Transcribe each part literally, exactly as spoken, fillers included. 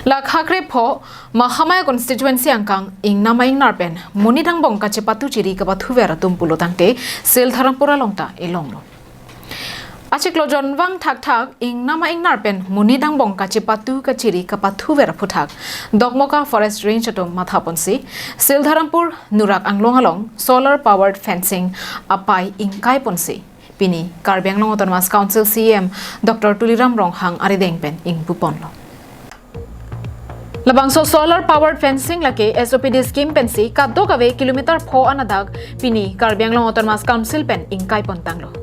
Lake hakre pho Mahamaya constituency angkang ingnam a-ingnar pen monit angbong kachepatu chiri kapathuver atum pulo tangte Sildharampur along ta elonglo. Achiklo jonvang thakthak ingnam a-ingnar pen monit angbong kachepatu kachiri kapathuver aphuthak Dokmoka Forest Range atum mathaponsi Sildharampur Nurak Anglong along solar powered fencing apai ingkaiponsi pini Karbi Anglong Autonomous Council C E M Doctor Tuliram Ronghang arideng pen ingpuponlo. Labangso solar powered fencing lake S O P D scheme pensi kadokave kilometer pho an adak pini Karbi Anglong Autonomous Council pen ingkaipontanglo.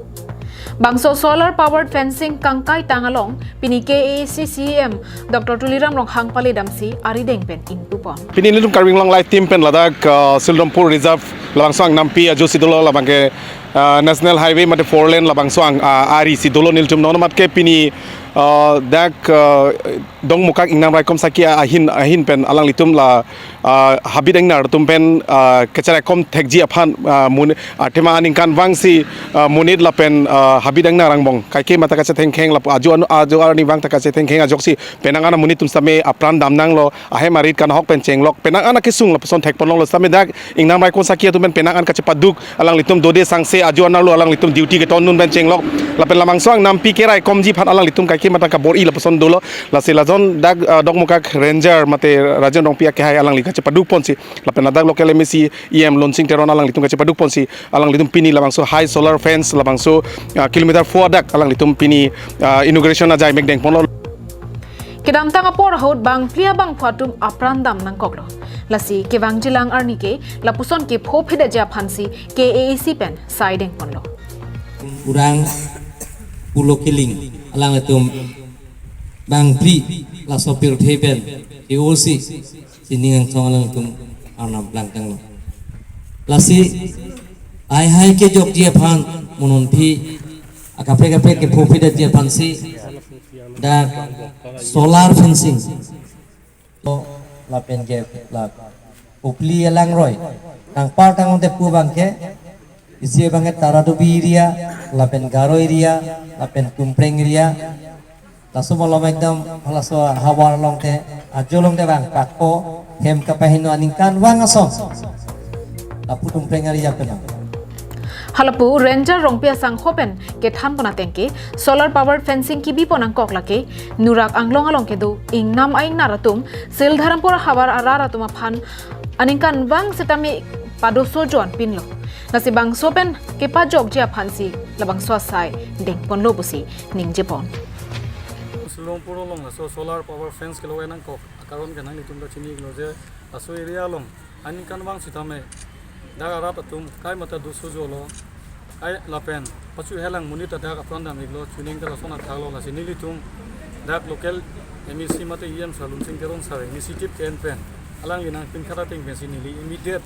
Bangso solar powered fencing kangkaitang along pini K A A C C E M Doctor Tuliram Ronghang paledamsi arideng pen ingpupon. Pini nelitum Karbi Anglong Live Team pen ladak, uh, Sildharampur Reserve labangso angnampi ajo si dolo, labang ke, uh, National Highway mate four lane labangso ang, uh, ari si dolo nelitum, non mat ke pini, uh, dak, uh, Dokmoka ingnam raikom saki ahin, ahin pen alanglitum la, ah, habit ingnar atum pen, ah, kacheraikom thekji aphan, ah, mun, ah, athema aningkanvang si, ah, monit lapen, ah, habit ingnar angbong kaike mata kachethengkheng lapu ajo anu, ajo arnivang ta kachethengkheng ajoksi penang an amonit atum sitame apran damnanglo, ahem arit kanahok pen chenglok, penang an akesung lapuson thekponlonglo sitame dak ingnam raikom saki atum pen penang an kachepaduk, alanglitum dode sangse ajo arnalo alanglitum duty ketondun pen chenglok. Lapen labangso angnampi keraikomji aphan alanglitum kaike mata kabor-i lapuson dolo. Lasi lajon dak, ah, Dokmoka Ranger mate Rajen Rongpi akehai alangli kachepadukponsi, lapen ladak local M A C E M Lunsing Teron alanglitum kachepadukponsi, alanglitum pini labangso high solar fence labangso, ah, kilometer pho adak alanglitum pini, ah, inauguration ajai mek dengponlo. Kedamtang apor ahut bangphli abangphu atum apran dam nangkoklo. Lasi kevangjilang arni ke lapuson kepho phedetji aphansi K A A C pen sai dengponlo. Kurang pulo kiling alanglitum bangphli laso pirthe pen K O C sining angsong alanglitum arnam plangtanglo. Lasi ai hai kejokji aphan mo non aphi akaprek kaprek kepho phedetji aphansi dak solar fencing to lapen ke la Kopili alangroi nangpar tangte pu abang ke isi abang ke Taradubi area, lapen Garo area, lapen Tumpreng area. Laso malom ekdom laso havar along te ajo along te bang pakpo hem kapaheno aningkanvang ason lapu Tumpreng area pen. Halapu Ranger Rongpi asangho pen kethanpon ateng ke solar powered fencing kebipon nangkok lake Nurak Anglong along kedo ingnam a-ingnar atum Sildharampur havar arat atum aphan aningkanvang sitame padoso joan pinlo. Lasi bangso pen kepajokji aphansi labangso asai dengponlo pusi ningjepon. Sildharampur along laso solar power fence kelo nangkok akaron ke nanglitum ta chini-iklo je laso area along aningkanvang sitame dak arat atum kai mata doso jolo, kai lapen pachu helang monit ta dak apran dam-iklo, chuning ta lason athaklo. Lasi nelitum dak local M A C mate E M sir Lunsing Teron sir initiative ke-en pen alangli nangpinkhat ateng pensi neli immediate,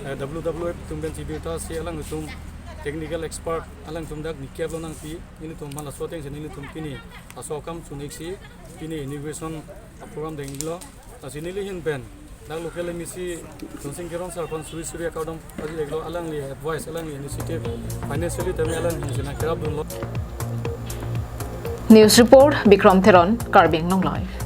eh, W W F atum pensi birta si alanglitum technical expert alangtum dak nikep lo nangpi, nelitum hala laso atengsi nelitum pini laso akam chun-ik si pini inauguration a-program denglo. Lasi neli ahin pen dak local M A C Lunsing Teron sir aphan suri suri akardom pajir-iklo, alangli advice, alangli initiative, financially tame alangli ahin si nangkerapdunlo. News report, Bikram Teron, Karbi Anglong Live.